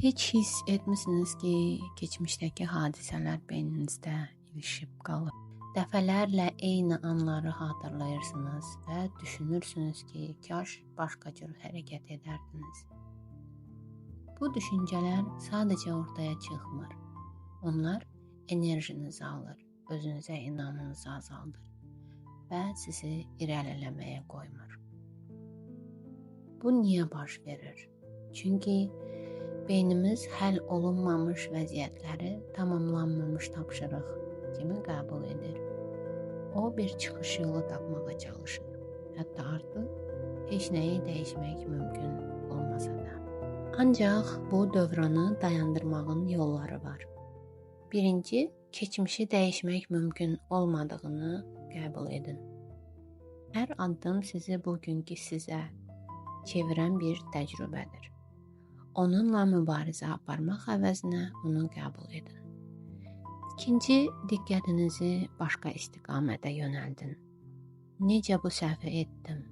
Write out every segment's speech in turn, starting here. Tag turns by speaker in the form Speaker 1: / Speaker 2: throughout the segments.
Speaker 1: Heç hiss etmisiniz ki, keçmişdəki hadisələr beyninizdə ilişib qalır. Dəfələrlə eyni anları xatırlayırsınız və düşünürsünüz ki, kaş başqa cür hərəkət edərdiniz. Bu düşüncələr sadəcə ortaya çıxmır. Onlar enerjinizi alır, özünüzə inamınızı azaldır və sizi irəliləməyə qoymur. Bu niyə baş verir? Çünki beynimiz həll olunmamış vəziyyətləri tamamlanmamış tapşırıq kimi qəbul edir. O bir çıxış yolu tapmağa çalışır. Hətta artıq heç nəyi dəyişmək mümkün olmasa da. Ancaq bu dövranı dayandırmağın yolları var. Birinci, keçmişi dəyişmək mümkün olmadığını qəbul edin. Hər addım sizi bugünkü sizə çevirən bir təcrübədir. Onunla mübarizə aparmaq əvəzinə onu qəbul edin. İkinci, diqqətinizi başqa istiqamətə yönəldin. Necə bu səhvi etdim?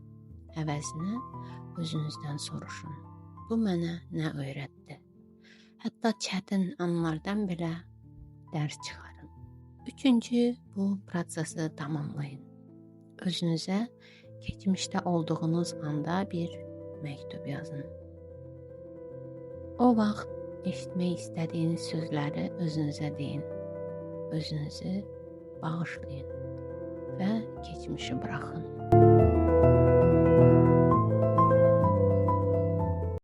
Speaker 1: Əvəzinə özünüzdən soruşun. Bu mənə nə öyrətdi? Hətta çətin anlardan belə dərs çıxarın. Üçüncü, bu prosesi tamamlayın. Özünüzə keçmişdə olduğunuz anda bir məktub yazın. O vaxt eşitmək istədiyiniz sözləri özünüzə deyin. Özünüzü bağışlayın və keçmişi buraxın.